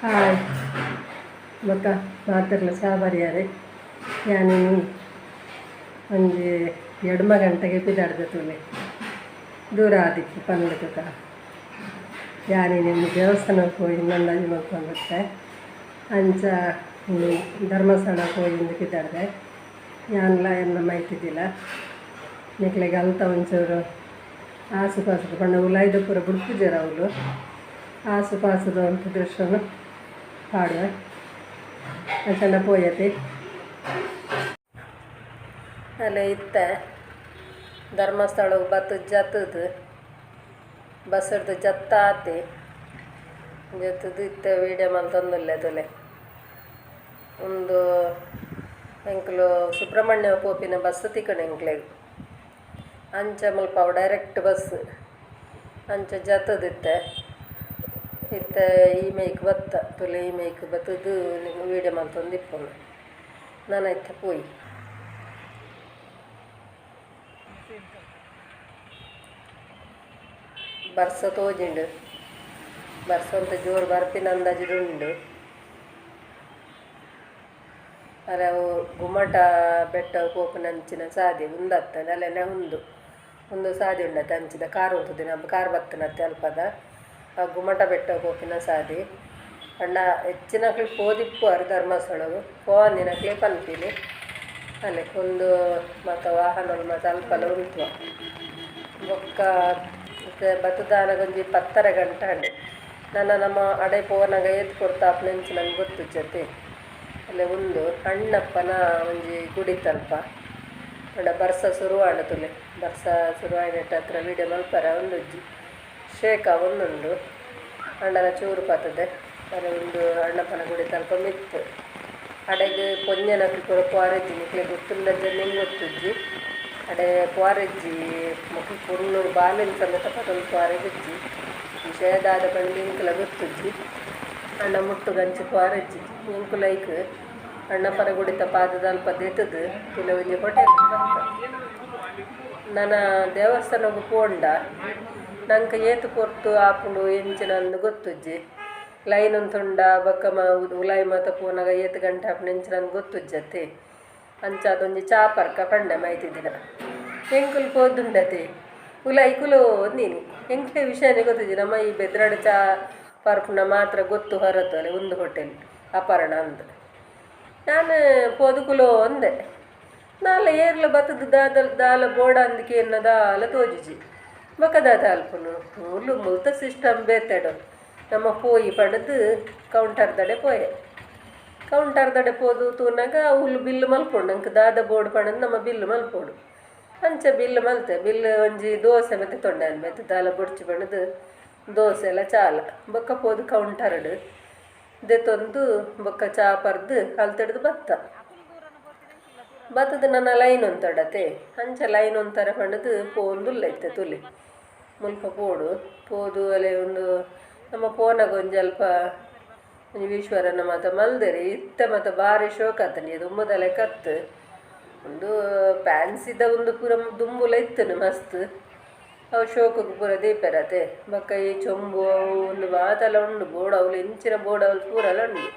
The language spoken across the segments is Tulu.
ಹಾಯ್ ಬೊಕ್ಕ ಮಾತೆರ್ಲ ಚಾ ಬರ್ಯಾರೆ. ಯಾನಿನಿ ಒಂಜಿ ಎಡ್ಮ ಗಂಟೆಗೆ ಪಿದಾಡ್ದ ತೂಲೆ ದೂರ ಆದಿಪ್ಪು ಪನ್ಲೆ ತುಕ. ಯಾನಿನಿ ಒಂಜಿ ದೇವಸ್ಥಾನಕ್ಕೆ ಪೋಯಿ ನಂದಾಜಿ ಮಲ್ತೊಂದಿತ್ತೆ. ಅಂಚ ಧರ್ಮಸ್ಥಳ ಪೋಯಿಂದು ಪಿದಾಡ್ದೆ. ಯಾನ್ಲ ಎನ್ನ ಮೈತಿದಿಲ್ಲ ನಿಕ್ಲೆಗ್ ಅಲ್ತ ಒಂಚೂರು ಆಸು ಪಾಸುದ ಪಂಡ ಉಲಾಯಿದ ಪೂರ ಬುಡ್ಪುಜೆರ್ ಅವ್ಲು. ಆಸು ಪಾಸುದ ಒಂತೆ ದೃಶ್ಯನು ಪಾಡುವೆ. ಅಂಚನ ಪೋಯತೆ ಅಲ್ಲ ಇತ್ತೆ ಧರ್ಮಸ್ಥಳ ಬತ್ತು ಜತ್ತದು ಬಸ್ಸಡ್ದು ಜತ್ತ ಆತೆ ಜತ್ತದು ಇತ್ತೆ ವೀಡಿಯೋ ಮಲ್ತೊಂದುಲ್ಲೆ ತೂಲೆ. ಉಂದು ಎಂಕುಲು ಸುಬ್ರಹ್ಮಣ್ಯ ಪೋಪಿನ ಬಸ್ ತಿಕ್ಕುಂಡು ಎಂಕ್ಲೆಗ್. ಅಂಚ ಮುಲ್ಪ ಅವು ಡೈರೆಕ್ಟ್ ಬಸ್. ಅಂಚ ಜತ್ತದಿತ್ತೆ ಇತ್ತೆ ಈ ಮೈಕ್ ಬತ್ತ ತೂಲೆ. ಈ ಮೈಕ್ ಬತ್ತದು ವೀಡಿಯೋ ಮಲ್ತೊಂದಿಪ್ಪುನು ನನ ಇತ್ತೆ ಪೋಯಿ. ಬರ್ಸ ತೋಜಿಂಡು, ಬರ್ಸ ಒಂತೆ ಜೋರು ಬರ್ಪಿನ ಅಂದಾಜಿಡ್ ಉಂಡು. ಅರೆ ಅವು ಗುಮ್ಮಟ ಬೆಟ್ಟ ಪೋಪುನಂಚಿನ ಸಾದಿ ಉಂದತ್ತ ಅಲ್ಲೆನೆ ಉಂದು ಉಂದು ಸಾದಿ ಉಂಡತೆ. ಅಂಚಿದ ಕಾರ್ ಉಂತುದಿನ ಕಾರ್ ಬತ್ತನತ್ತೆ ಅಲ್ಪದ ಆ ಗುಮ್ಮಟ ಬೆಟ್ಟ ಪೋಪಿನ ಸಾದಿ. ಪಂಡ ಹೆಚ್ಚಿನಕ್ಲು ಪೋದಿಪ್ಪುವರು ಧರ್ಮಸ್ಥಳಗು, ಪೋವಂದಿನಕ್ಲೆ ಪನ್ಪಿನಿ. ಅಲ್ಲೇ ಒಂದು ಮಾತ ವಾಹನಲು ಮಾತ ಅಲ್ಪಲ ಉಂತುವ. ಬೊಕ್ಕ ಇತ್ತೆ ಬತ್ತುದಾನಗ ಒಂಜಿ 10:30 ಗಂಟೆ ಆಂಡ್. ನನ ನಮ ಅಡೆ ಪೋನಗ ಏತ್ ಪೊರ್ತು ಆಪುನ ಅಂಚ ನಂಗೆ ಗೊತ್ತುಜ್ಜತೆ. ಅಲ್ಲೇ ಉಂದು ಅಣ್ಣಪ್ಪನ ಒಂಜಿ ಗುಡಿತಲ್ಪ. ಪಂಡ ಬರ್ಸ ಶುರುವಾಂಡ್ ತೂಲೆ. ಬರ್ಸ ಶುರುವಾಯಿನೆಟ್ ಹತ್ರ ವೀಡಿಯೋ ಮಲ್ಪರೆ ಉಂದುಜ್ಜಿ ಶೇಕ ಒಂದುಂಡು ಅಂಡಲ ಚೂರು ಪತದೆ. ಅರೆ ಉಂದು ಅಣ್ಣಪ್ಪನ ಗುಡಿ ತಲ್ಪ ಮಿತ್ತ್ ಅಡೆಗ್ ಪೊಂಜೆನಕ್ಲು ಪೂರ ಪೋರೆಜ್ಜಿ. ನಿಕ್ಲೆ ಗೊತ್ತುಂಡ ನಿಂಗೆ ಗೊತ್ತುಜ್ಜಿ. ಅಡೆ ಪೋರೆಜ್ಜಿ ಮೊಕ್ಲು ಪೊಣ್ಣು ಬಾಲೆನ್ ಸಮೇತ ಪತೊಂದು ಪೋರೆಗುಜ್ಜಿ. ವಿಷಯ ದಾದ ಪಂಡ ಎಂಕ್ಲ ಗೊತ್ತುಜ್ಜಿ. ಅಣ್ಣ ಮುಟ್ಟುಗಂಚಿ ಪೋರೆಜ್ಜಿ. ಎಂಕುಲು ಐಕ್ ಅಣ್ಣಪ್ಪನ ಗುಡಿತ ಪಾದದ ಅಲ್ಪ ದೆತ್ತುದು ತುಲೆ ಒಂಜಿ ಹೋಟೆಲ್ ಬತ್ತ. ನನ ದೇವಸ್ಥಾನಗ್ ಪೋಂಡ ನಂಕ್ ಏತ್ ಪೊರ್ತು ಆಪುಂಡು ಎಂಚಿನ ಅಂದ್ ಗೊತ್ತುಜ್ಜಿ. ಲೈನ್ ಉಂತುಂಡ ಬೊಕ್ಕ ಉಲಾಯಿ ಮಾತ ಪೋನಗ ಏತ್ ಗಂಟೆ ಆಪುಂಡು ಎಂಚಿನ ಅಂದ್ ಗೊತ್ತುಜ್ಜತೆ. ಅಂಚಾದ್ ಒಂಜಿ ಚಾ ಪರ್ಕ ಪಂಡೆ ಮೈತಿದಿನ. ಎಂಕುಲು ಪೋದುಂಡತೆ ಉಲಾಯಿ ಕುಲೋಂದಿನಿ. ಎಂಕ್ಲೆ ವಿಷಯನೇ ಗೊತ್ತುಜ್ಜಿ. ನಮ್ಮ ಈ ಬೆದ್ರಡ್ ಚಾ ಪರ್ಪುನ ಮಾತ್ರ ಗೊತ್ತು ಹೊರತು ಅಲೆ ಒಂದು ಹೋಟೆಲ್ ಅಪರ್ಣ ಅಂದ್. ನಾನು ಪೋದು ಕುಲೋಂದೆ. ನಾಲ ಏರ್ಲ ಬತ್ತದು ದಾದ ದಾಲ ಬೋಡ ಅಂದ್ ಕೇನ್ನ ದಾಲ ತೋಜುಜಿ. ಬೊಕ ದಾದ ಅಲ್ಪುನು ಮೂಲು ಮುಲ್ತ ಸಿಸ್ಟಮ್ ಬೇತೆಡು. ನಮ್ಮ ಪೋಯಿ ಪಂಡುದು ಕೌಂಟರ್ ದಡೆ ಪೋಯೆ. ಕೌಂಟರ್ ದಡೆ ಪೋದು ತೂನಗ ಅವ್ಲು ಬಿಲ್ ಮಲ್ಪೊಡು. ನಂಕ್ ದಾದ ಬೋಡು ಪಂಡುದು ನಮ್ಮ ಬಿಲ್ ಮಲ್ಪೊಡು. ಅಂಚ ಬಿಲ್ ಮಲ್ತೆ. ಬಿಲ್ ಒಂಜಿ ದೋಸೆ ಮತ್ತೆ ತೊಂಡೆ ಬೇತೆ ದಾಲ ಬೊಡ್ಚಿ ಪಂಡುದು ದೋಸೆ ಎಲ್ಲ ಚಾಲ. ಬೊಕ್ಕ ಪೋದು ಕೌಂಟರ್ಡ್ ದೆತೊಂದು ಬೊಕ್ಕ ಚಾ ಪರ್ದು ಅಲ್ತಡ್ದು ಬತ್ತ. ಬತ್ತದು ನನ್ನ ಲೈನ್ ಉಂತಡತೆ. ಅಂಚ ಲೈನ್ ಉಂತರ ಪಂಡುದು ಪೋಂದುಲ್ಲ ಇತ್ತೆ ತೂಲೆ. ಮುಲ್ಪ ಪೋಡು ಪೋದು ಅಲೆ ಒಂದು ನಮ್ಮ ಪೋನಗ ಒಂಜಿ ಅಲ್ಪ ಒಂಜಿ ಈಶ್ವರನ ಮಾತ ಮಲ್ದೆರ್. ಇತ್ತೆ ಮಾತ ಬಾರಿ ಶೋಕ್ ಆತುಂಡು. ದುಂಬುದ ಲೆಕ್ಕ ಉಂದು ಫ್ಯಾನ್ಸಿದ ಒಂದು ಪೂರ ದುಂಬುಲ ಇತ್ತುಂಡು ಮಸ್ತ್. ಅವು ಶೋಕುಗು ಪೂರ ದೀಪೆರತೆ. ಬೊಕ್ಕ ಈ ಚೊಂಬು ಅವು ಒಂದು ಮಾತೆಲ್ಲ ಉಂಡು. ಬೋರ್ಡ್ ಅವ್ಲು ಎಂಚಿನ ಬೋರ್ಡ್ ಅವ್ಲು ಪೂರಲ ಉಂಡು.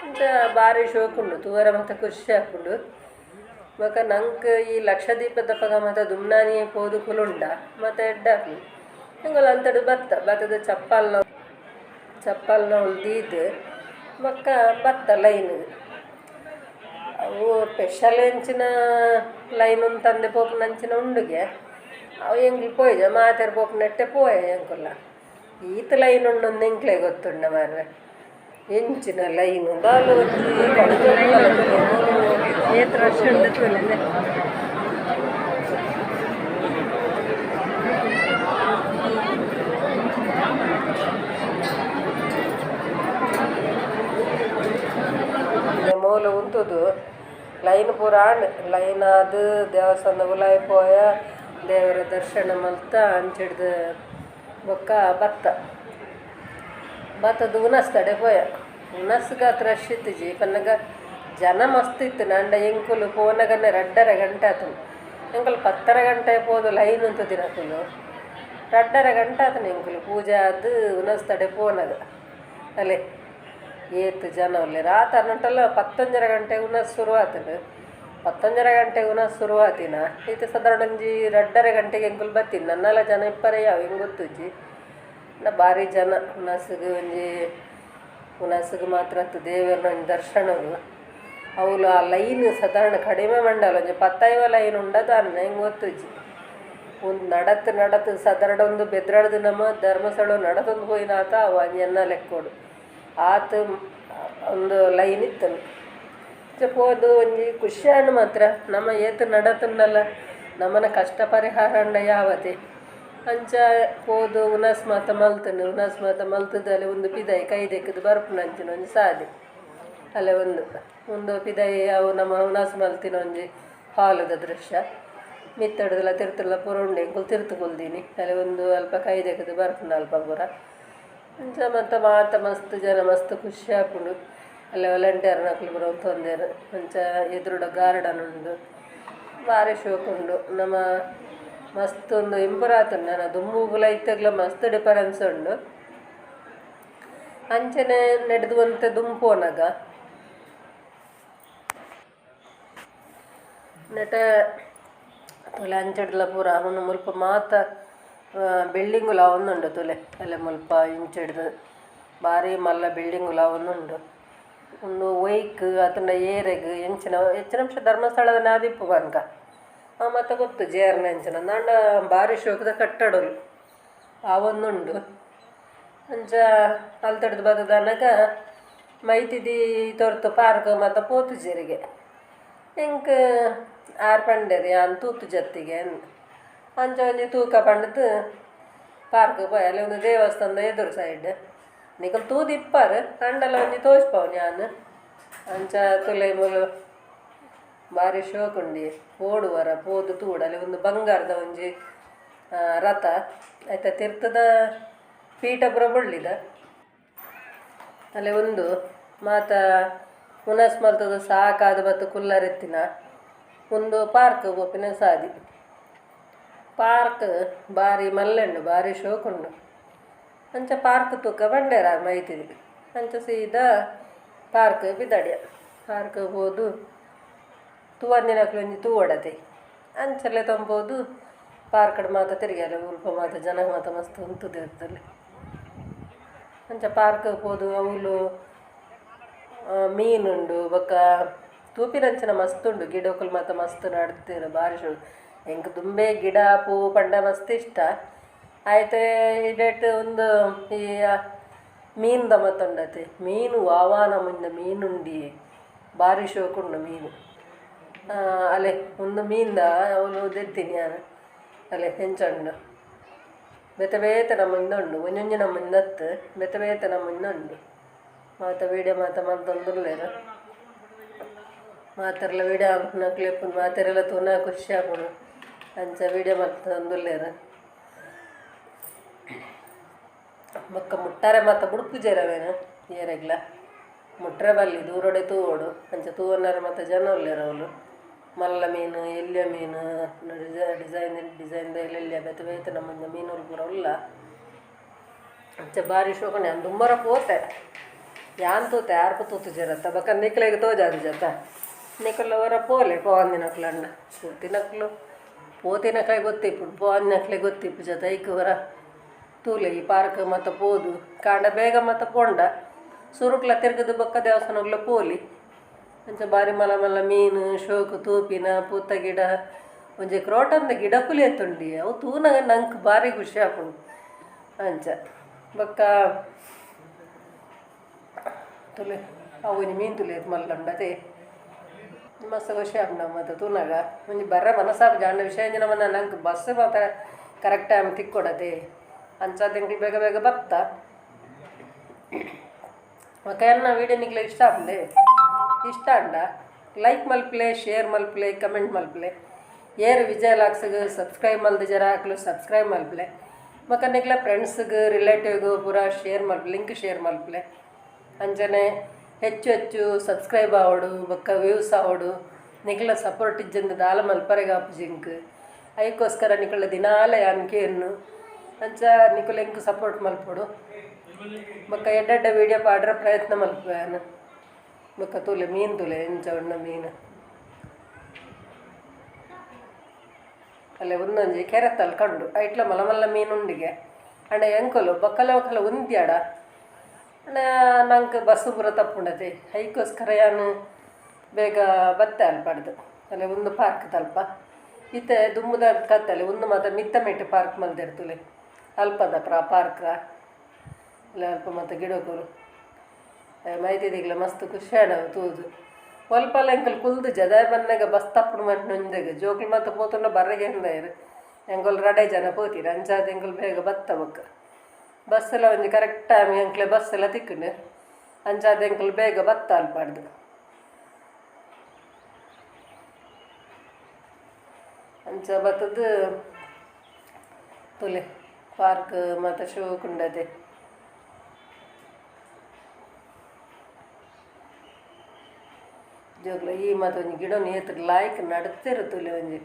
ಅಂಚ ಬಾರಿ ಶೋಕ್ ಉಂಡು. ತೂವರೆ ಮಾತ ಖುಷಿ ಆಪುಂಡು. ಬೊಕ್ಕ ನಂಕ್ ಈ ಲಕ್ಷದೀಪದಪಗ ಮಾತ ದುಮ್ನಾನಿಯೇ ಪೋದು ಕುಲುಂಡ ಮಾತ ಎಡ್ಡೆ ಆಪುಂಡು. ಎಂಕುಲು ಅಲ್ತಡು ಬತ್ತ ಬತ್ತದ ಚಪ್ಪಲ್ನ ಚಪ್ಪಲ್ನ ಅವ್ಲು ದೀದ್ ಬೊಕ್ಕ ಬತ್ತ ಲೈನ್. ಅವು ಸ್ಪೆಷಲ್ ಎಂಚಿನ ಲೈನ್ ಉಂತಂದೆ ಪೋಪುನಂಚಿನ ಉಂಡುಗೆ. ಅವು ಎಂಕ್ಲು ಪೋಯಿಜ ಮಾತೆರ್ ಪೋಪುನೆಟ್ಟೆ ಪೋಯೆ ಎಂಕುಲ್ಲ. ಈತ್ ಲೈನ್ ಉಂಡೊಂದು ಎಂಕ್ಲೆ ಗೊತ್ತುಂಡ ಮಾರ್ರೆ. ಎಂಚಿನ ಲೈನ್ ದಾಲ ಒಂಜಿ ಏತ್ ರಶ್ ಉಂಡು ತೂಲೆ. ಮೂಲು ಉಂತುದು ಲೈನ್ ಪೂರ ಆಂಡ್. ಲೈನ್ ಆದ್ ದೇವಸ್ಥಾನ ಉಲಾಯಿ ಪೋಯ. ದೇವರ ದರ್ಶನ ಮಲ್ತ ಅಂಚಿಡ್ದು ಬೊಕ್ಕ ಬತ್ತ. ಬತ್ತದು ಉನಸ್ತಡೆ ಪೋಯ. ಉನಸ್ಗಾತ್ ರಶ್ ಇತ್ತಿಜಿ ಪನ್ನಗ ಜನ ಮಸ್ತ್ ಇತ್ತು. ಆಂಡ ಎಂಕುಲು ಪೋನಗನೆ 2.5 ಗಂಟೆ ಆತುಂಡು. ಎಂಕುಲು 10:30 ಗಂಟೆ ಪೋದು ಲೈನ್ ಉಂತುದಿನಕುಲು 2.5 ಗಂಟೆ ಆತುಂಡು ಎಂಕುಲು ಪೂಜೆ ಆದ್ ಉನಸ್ತಡೆ ಪೋನಗ. ಅಲೆ ಏತ್ ಜನ ಉಲ್ಲೆರ್ ಆತ್ ಅನಂಟಲ ಪತ್ತೊಂಜರೆ ಗಂಟೆ ಉನಸ್ ಸುರು ಆತುಂಡು ಪತ್ತೊಂಜರೆ ಗಂಟೆಗ್ ಉನಸ್ ಸುರು ಆತಿನ ಇತ್ತೆ ಸಾಧಾರಣ ಒಂಜಿ ರಡ್ಡರೆ ಗಂಟೆಗ್ ಎಂಕುಲು ಬತ್ತಿನಿ ನನ್ನಲ ಜನ ಇಪ್ಪರೆ ಯಾವು ಎಂಕ್ ಗೊತ್ತುಜ್ಜಿ ಆಂಡ ಬಾರಿ ಜನ ಉನಸ್ಗ್ ಒಂಜಿ ಉನಸ್ಗ್ ಮಾತ್ರ ಅತ್ತ್ ದೇವೆರ್ನ ಒಂಜಿ ದರ್ಶನಗ್ ಅವ್ಲು ಆ ಲೈನ್ ಸಾಧಾರಣ ಕಡಿಮೆ ಮಂಡಲ ಒಂಜಿ ಪತ್ತೈವ ಲೈನ್ ಉಂಡ ದಾನ್ನ ಎಂಕ್ ಗೊತ್ತುಜ್ಜಿ ಉಂದು ನಡತ್ ನಡತ್ ಸಾಧಾರಣ ಒಂದು ಬೆದ್ರಡ್ದ್ ನಮ ಧರ್ಮಸ್ಥಳ ನಡತೊಂದು ಪೋಯಿನಾತ ಅವು ಒಂಜಿ ಎನ್ನ ಲೆಕ್ಕೊಡು ಆತ್ ಒಂದು ಲೈನ್ ಇತ್ತುಂಡು ಅಂಚ ಪೋದು ಒಂಜಿ ಖುಷಿ ಆಂಡ್ ಮಾತ್ರ ನಮ ಏತ್ ನಡತುಂಡಲ ನಮನ ಕಷ್ಟ ಪರಿಹಾರ ಆಂಡ ಯಾವತೆ ಅಂಚ ಪೋದು ಉನಸ್ ಮಾತ ಮಲ್ತುಂಡು ಉನಸ್ ಮಾತ ಮಲ್ತುದು ಒಂದು ಪಿದಾಯಿ ಕೈ ದೆಕ್ಕುದು ಬರ್ಪುನಂಚಿನ ಒಂಜಿ ಸಾದಿ ಅಲ್ಲ ಒಂದು ಒಂದು ಪಿದಾಯಿ ಅವು ನಮ್ಮ ಉನಸ್ ಮಲ್ತಿನ ಒಂಜಿ ಹಾಲುದ ದೃಶ್ಯ ಮಿತ್ತಡ್ದಲ ತಿರ್ತುಲ ಪೂರ ಉಂಡು ಎಂಕುಲು ತಿರ್ತು ಕುಲ್ದಿನಿ ಅಲ್ಲ ಒಂದು ಅಲ್ಪ ಕೈ ದೆಕ್ಕುದು ಬರ್ಪುಂಡು ಅಲ್ಪ ಪೂರ ಅಂಚ ಮಾತ ಮಾತ ಮಸ್ತ್ ಜನ ಮಸ್ತ್ ಖುಷಿ ಆಪುಂಡು ಅಲ್ಲ ವಾಲಂಟಿಯರ್ನಕುಲು ಪೂರ ಉಂತೊಂದೆರ್ ಅಂಚ ಎದುರುಡ ಗಾರ್ಡನ್ ಉಂಡು ಬಾರಿ ಶೋಕು ಉಂಡು ನಮ ಮಸ್ತ್ ಒಂದು ಇಂಪ್ರೂವ್ ಆತುಂಡು ನನ ದುಂಬುಗುಲ ಇತ್ತೆಗ್ಲ ಮಸ್ತ್ ಡಿಫರೆನ್ಸ್ ಉಂಡು ಅಂಚನೆ ನೆಡ್ದು ಒಂತೆ ದುಂಬು ಪೋನಗ ನೆಟ ತೂಲೆ ಅಂಚಡ್ಲ ಪೂರ ಉಂದು ಮುಲ್ಪ ಮಾತ ಬಿಲ್ಡಿಂಗುಲ ಆವೊಂದುಂಡು ತೂಲೆ ಅಲ್ಲ ಮುಲ್ಪ ಇಂಚಿಡ್ದು ಬಾರಿ ಮಲ್ಲ ಬಿಲ್ಡಿಂಗುಲ ಆವೊಂದುಂಡು ಉಂದು ಒಯ್ಕ್ ಅತ್ತುಂಡ ಏರೆಗ್ ಎಂಚಿನ ಹೆಚ್ಚಿನ ಅಂಶ ಧರ್ಮಸ್ಥಳದ ನಾದಿಪ್ಪು ಪನ್ಕ ಮಾತ ಗೊತ್ತು ಜೇರ್ನ ಎಂಚಿನ ಆಂಡ ಬಾರಿ ಶೋಕುದ ಕಟ್ಟಡಲು ಆವೊಂದುಂಡು ಅಂಚ ಅಲ್ತಡ್ದು ಬತ್ತುದನಗ ಮೈತಿದಿ ತೊರ್ತು ಪಾರ್ಕ್ ಮಾತ ಪೋತುಜೆರಿಗೆ ಎಂಕ್ ಆರ್ ಪಂಡೆರ್ ಯಾನ್ ತೂತು ಜತ್ತಿಗೆ ಅಂಚ ಒಂಜಿ ತೂಕ ಪಂಡುದು ಪಾರ್ಕ್ ಪೋಯೆ ಅಲ್ಲಿ ಒಂದು ದೇವಸ್ಥಾನದ ಎದುರು ಸೈಡ್ ನಿಕುಲು ತೂದು ಇಪ್ಪರ್ ಆಂಡಲ ಒಂಜಿ ತೋಜ್ಪಾವುನಿ ಯಾನ್ ಅಂಚ ತೂಲೆ ಮೂಲು ಬಾರಿ ಶೋಕು ಉಂಡು ಪೋಡು ವರ ಪೋದು ತೂಡು ಅಲ್ಲಿ ಒಂದು ಬಂಗಾರದ ಒಂಜಿ ರಥ ಐತ ತಿರ್ತದ ಪೀಠ ಪೂರ ಬೊಳ್ಳಿದ ಅಲ್ಲಿ ಒಂದು ಮಾತ ಉನಸ್ ಮಲ್ತುದು ಸಾಕಾದ್ ಬತ್ತ್ ಕುಲ್ಲರೆತ್ತಿನ ಉಂದು ಪಾರ್ಕ್ ಪೋಪಿನ ಸಾದಿ ಪಾರ್ಕ್ ಬಾರಿ ಮಲ್ಲೆ ಉಂಡು ಬಾರಿ ಶೋಕುಂಡು ಅಂಚ ಪಾರ್ಕ್ ತೂಕ ಪಂಡೆರ್ ಆರ್ ಮೈತಿದಿ ಅಂಚ ಸೀದಾ ಪಾರ್ಕ್ ಪಿದಡಿಯ ಪಾರ್ಕ್ ಪೋದು ತೂವಂದಿನಕ್ಲು ಒಂಜಿ ತೂವೊಡತೆ ಅಂಚಲೆ ತಂಪೋದು ಪಾರ್ಕ್ಡ್ ಮಾತ ತಿರ್ಗ್ಯಾಲೆ ಮುಲ್ಪ ಮಾತ ಜನ ಮಾತ ಮಸ್ತ್ ಉಂತುದೆರ್ ಅಂಚ ಪಾರ್ಕ್ ಪೋದು ಅವ್ಲು ಮೀನುಂಡು ಬೊಕ್ಕ ತೂಪಿನಂಚಿನ ಮಸ್ತ್ ಉಂಡು ಗಿಡಕುಲು ಮಾತ ಮಸ್ತ್ ನಡ್ತೆರ್ ಬಾರಿ ಶೋಕು ಎಂಕ್ ದುಂಬೆ ಗಿಡ ಪೂ ಪಂಡ ಮಸ್ತ್ ಇಷ್ಟ ಆಯ್ತೆ ಇಡೆಟ್ ಉಂದು ಈ ಮೀನ್ದ ಮಾತ ಉಂಡತೆ ಮೀನು ವಾವಾ ನಮೂನಿದ ಮೀನು ಉಂಡಿಯೆ ಬಾರಿ ಶೋಕುಂಡು ಮೀನು ಅಲೆ ಉಂದು ಮೀನ್ದ ಅವ್ಲು ದೆತ್ತಿನಿ ಯಾನ್ ಅಲೆ ಎಂಚ ಉಂಡು ಬೇತೆ ಬೇತೆ ನಮೂನಿದ ಉಂಡು ಒಂಜೊಂಜಿ ನಮೂನಿದ ಅತ್ತ್ ಬೇತೆ ಬೇತೆ ನಮೂನಿದ ಉಂಡು ಮಾತ ವೀಡಿಯೋ ಮಾತ ಮಲ್ತೊಂದುಲ್ಲೆರ್ ಮಾತೆರ್ಲ ವೀಡಿಯೋ ಮಲ್ಪುನಕ್ಲು ಇಪ್ಪುನು ಮಾತೆರೆಲ ತೂನ ಖುಷಿ ಆಪುಂಡು ಅಂಚ ವೀಡಿಯೋ ಮಲ್ತೊಂದುಲ್ಲೆರ್ ಬೊಕ್ಕ ಮುಟ್ಟಾರೆ ಮಾತ ಬುಡ್ಪುಜೆರ್ ಅವೆನ್ ಏರೆಗ್ಲ ಮುಟ್ರೆ ಬಲ್ಲಿ ದೂರಡೆ ತೂವೊಡು ಅಂಚ ತೂವೊನರೆ ಮಾತ ಜನ ಉಲ್ಲೆರ್ ಅವ್ಲು ಮಲ್ಲ ಮೀನು ಎಲ್ಯ ಮೀನು ಡಿಸೈನ್ ಡಿಸೈನ್ ದ ಎಲ್ಯ ಬೇತೆ ಬೇತೆ ನಮೂನಿದ ಮೀನುಲು ಪೂರ ಉಲ್ಲ ಅಂಚ ಬಾರಿ ಶೋಕುಂಡು ಯಾನ್ ದುಂಬರ ಪೋತೆ ಯಾನ್ ತೂತೆ ಆರ್ಪ ತೂತುಜೆರತ್ತ ಬೊಕ್ಕ ನಿಕ್ಲೆಗ್ ತೋಜಾದಿಜತ್ತ ನಿಕುಲು ಒರ ಪೋಲೆ ಪೋವಂದಿನಕ್ಲಂಡ ತೂತಿನಕ್ಲು ಪೋತಿನಕ್ಲೆಗ್ ಗೊತ್ತಿಪ್ಪುಂಡು ಪೋವಂದಿನಕ್ಲೆಗ್ ಗೊತ್ತಿಪ್ಪುಜತ್ತ ಐಕ್ ಒರ ತೂಲೆ ಈ ಪಾರ್ಕ್ ಮಾತ ಪೋದು ಕಾಂಡ ಬೇಗ ಮಾತ ಪೋಂಡ ಸುರುಕ್ಲ ತಿರ್ಗುದು ಬೊಕ್ಕ ದೇವಸ್ಥಾನಗ್ಲ ಪೋಲಿ ಅಂಚ ಬಾರಿ ಮಲ್ಲ ಮಲ್ಲ ಮೀನು ಶೋಕು ತೂಪಿನ ಪೂತ ಗಿಡ ಒಂಜಿ ಕ್ರೋಟನ್ದ ಗಿಡಕುಲು ಎತ್ತುಂಡಿ ಅವು ತೂನಗ ನಂಕ್ ಬಾರಿ ಖುಷಿ ಆಪುಂಡು ಅಂಚ ಬೊಕ್ಕ ತೂಲೆ ಅವು ಒಂಜಿ ಮೀನು ತೂಲೆ ಏತ್ ಮಲ್ಲ ಉಂಡು ಅತೆ ಮಸ್ತ್ ಖುಷಿ ಆಪುಂಡು ಅವು ಮಾತ ತೂನಗ ಒಂಜಿ ಬರ್ರೆ ಮನಸ್ಸಾಪುಜಿ ಆಂಡ ವಿಷಯ ಎಂಚಿನ ಪಂಡ ನಂಕ್ ಬಸ್ ಮಾತ ಕರೆಕ್ಟ್ ಟೈಮ್ ತಿಕ್ಕೊಡತೆ ಅಂಚಾದ್ ಎಂಕುಲು ಬೇಗ ಬೇಗ ಬತ್ತ ಬೊಕ ಎನ್ನ ವೀಡಿಯೋ ನಿಕ್ಲೆಗ್ ಇಷ್ಟ ಆಪುಂಡೆ ಇಷ್ಟ ಆಂಡ ಲೈಕ್ ಮಲ್ಪುಲೆ ಶೇರ್ ಮಲ್ಪುಲೆ ಕಮೆಂಟ್ ಮಲ್ಪುಲೆ ಏರ್ ವಿಜಯ ಲಾಕ್ಸ್ಗ್ ಸಬ್ಸ್ಕ್ರೈಬ್ ಮಲ್ದಿಜರ ಅಕ್ಲು ಸಬ್ಸ್ಕ್ರೈಬ್ ಮಲ್ಪುಲೆ ಬೊಕ ನಿಕ್ಲೆ ಫ್ರೆಂಡ್ಸ್ಗ್ ರಿಲೇಟಿವ್ಗ್ ಪೂರ ಶೇರ್ ಮಲ್ಪುಲೆ ಲಿಂಕ್ ಶೇರ್ ಮಲ್ಪುಲೆ ಅಂಚನೆ ಹೆಚ್ಚು ಹೆಚ್ಚು ಸಬ್ಸ್ಕ್ರೈಬ್ ಆವೊಡು ಬೊಕ್ಕ ವ್ಯೂಸ್ ಆವೊಡು ನಿಕ್ಲೆ ಸಪೋರ್ಟ್ ಇಜ್ಜಂದೆ ದಾಲ ಮಲ್ಪರೆಗ್ ಆಪುಜಿ ಎಂಕ್ ಐಕೋಸ್ಕರ ನಿಕಲ್ನ ದಿನಾಲ ಯಾನ್ ಕೇನ್ನು ಅಂಚ ನಿಕುಲು ಎಂಕ್ ಸಪೋರ್ಟ್ ಮಲ್ಪೊಡು. ಬೊಕ್ಕ ಎಡ್ಡೆ ವೀಡಿಯೋ ಪಾಡ್ರೆ ಪ್ರಯತ್ನ ಮಲ್ಪುವೆ ಬೊಕ್ಕ ತೂಲೆ ಮೀನು ತೂಲೆ ಎಂಚ ಉಂಡು ಮೀನು ಅಲ್ಲೇ ಒಂದೊಂಜಿ ಕೆರೆತಲ್ ಕಂಡು ಐಟ್ಲ ಮಲ್ಲ ಮಲ್ಲ ಮೀನು ಉಂಡಿಗೆ ಅಂಡ ಎಂಕುಲು ಬೊಕ್ಕಲ ಬೊಕ್ಕಲ ಉಂತ್ಯಾಡ ಅಂಡ ನಂಗೆ ಬಸ್ಸು ಪೂರ ತಪ್ಪುಂಡತೆ ಐಕೋಸ್ಕರ ಯಾನು ಬೇಗ ಬತ್ತೆ ಅಲ್ಪಡ್ದು ಅಲ್ಲೇ ಒಂದು ಪಾರ್ಕ್ ತಲ್ಪ ಇತ್ತೆ ದುಮ್ಮುದ ಕತ್ತಲೆ ಒಂದು ಮಾತ ಮಿತ್ತ ಮೆಟ್ಟು ಪಾರ್ಕ್ ಮಲ್ದಿರ್ತುಲೆ ಅಲ್ಪದ ಪ್ರಾ ಪಾರ್ಕ್ ಅಲ್ಲ ಅಲ್ಪ ಮತ್ತು ಗಿಡಕುಲು ಮೈತಿದಿಗ್ಲ ಮಸ್ತ್ ಖುಷಿ ಆಡವು ತೂದು ಒಲ್ಪಲ ಎಂಕಲ್ ಕುಲ್ದು ಜದ ಬನ್ನಾಗ ಬಸ್ ತಪ್ಪುಡು ಮಣ್ಣೊಂದೆಗ್ ಜೋಕ್ಲು ಮಾತ ಪೋತುಂಡ ಬರ್ರೆಗೆ ಎಂದಾಯರು ಎಂಕುಲು ರಡೆ ಜನ ಪೋತೀರ ಅಂಚಾದ್ ಎಂಕುಲು ಬೇಗ ಬತ್ತ ಬೊಕ್ಕ ಬಸ್ ಎಲ್ಲ ಒಂಜಿ ಕರೆಕ್ಟ್ ಟೈಮ್ ಎಂಕ್ಲೆ ಬಸ್ ಎಲ್ಲ ತಿಕ್ಕುಂಡು ಅಂಚಾದ್ ಎಂಕುಲು ಬೇಗ ಬತ್ತ ಅಲ್ಪಡ್ದು ಅಂಚ ಬತ್ತದು ತೂಲೆ ಪಾರ್ಕ್ ಮಾತ ಶೋಕ್ ಉಂಡತೆ ಜೋಕ್ಲು ಈ ಮಾತ ಒಂಜಿ ಗಿಡನ್ ಏತ್ ಲಾಯ್ಕ್ ನಡ್ತೆರ್ ತೂಲೆ ಒಂಜಿ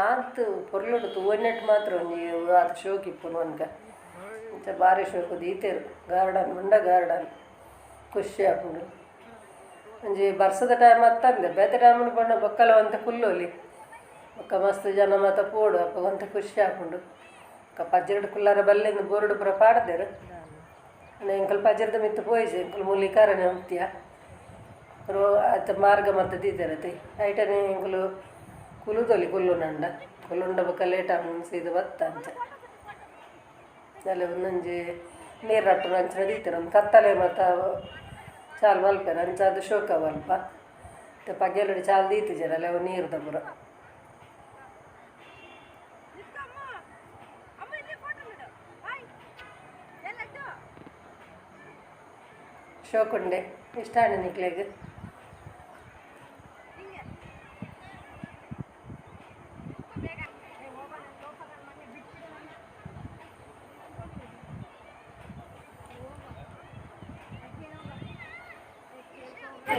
ಆತ್ ಪೊರ್ಲುಡು ತೂವೊನೆಟ್ ಮಾತ್ರ ಒಂಜಿ ಆತ್ ಶೋಕ್ ಇಪ್ಪುನು ಅನ್ಕ ಇಂಚ ಬಾರಿ ಶೋಕು ದೀತೆರ್ ಗಾರ್ಡನ್ ಉಂಡ ಗಾರ್ಡನ್ ಖುಷಿ ಆಪುಂಡು ಒಂಜಿ ಬರ್ಸದ ಟೈಮ್ ಅತ್ತಂದೆ ಬೇತೆ ಟೈಮ್ ಪಂಡ ಬೊಕ್ಕಲ ಒಂತೆ ಕುಲ್ಲೊಲಿ ಬೊಕ್ಕ ಮಸ್ತ್ ಜನ ಮಾತ ಪೋಡು ಅಪಗ ಒಂತೆ ಖುಷಿ ಆಪುಂಡು ಬೊಕ್ಕ ಪಜ್ಜೆಡ್ ಕುಲ್ಲರ ಬಲ್ಲಿಂದ್ ಬೋರ್ಡ್ ಪೂರ ಪಾಡ್ದೆರ್ ಎಂಕುಲು ಪಜ್ಜೆರ್ದ ಮಿತ್ತ್ ಪೋಯಿಜಿ ಎಂಕುಲು ಮೂಲಿ ಕಾರನೆ ಉಂತಿಯ ರೋ ಅತ್ತ ಮಾರ್ಗ ಮತ್ತ ದೀತೆರ್ ಐಟನೆ ಎಂಕುಲು ಕುಲುದೊಲಿ ಕುಲ್ಲುನಂಡ ಕುಲ್ಲುಂಡ ಬೊಕ್ಕ ಲೇಟ್ ಆಪುಂಡು ಸೀದ ಬತ್ತ ಅಂಚ ಅಲ್ಲ ಒಂದೊಂಜಿ ನೀರು ರಟ್ಟುನ ಅಂಚಿನ ದೀತೆರ್ ಒಂದು ಕತ್ತಲೆ ಮಾತ ಚಾಲು ಮಲ್ಪೆರ್ ಅಂಚಾದ್ ಶೋಕ ಅಲ್ಪ ಇತ್ತೆ ಪಗೆಲುಡು ಚಾಲು ದೀತಿಜೆರ್ ಅಲ್ಲ ಅವು ನೀರ್ದ ಪೂರ. ಶೋಕುಂಡೆ ಇಷ್ಟ ಆಂಡ್ ನಿಕ್ಲೆಗ್.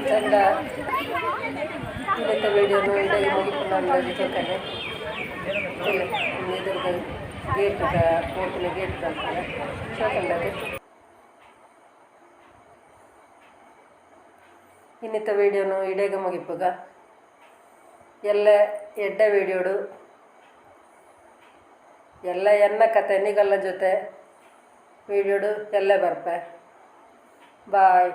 ಚಂದ ಇನ್ನಿತ ವಿಡಿಯೋನು ಇಡೆಗ್ ಮುಗಿಪುನ ಅಂದಾಜಿ ತೂಕನೆ ಎದುರುದ ಗೇಟ್ ಪೋಪುನ ಗೇಟ್ ದಲ್ಪ ಶೋಕುಂಡತೆ. ಇನ್ನಿತ ವಿಡಿಯೋನು ಇಡೆಗ್ ಮುಗಿಪುಗ ಎಲ್ಲ ಎಡ್ಡೆ ವಿಡಿಯೋಡು ಎಲ್ಲ ಎನ್ನ ಕತೆ ನಿಗಲ್ಲ ಜೊತೆ ವಿಡಿಯೋಡು ಎಲ್ಲ ಬರ್ಪೆ. ಬಾಯ್.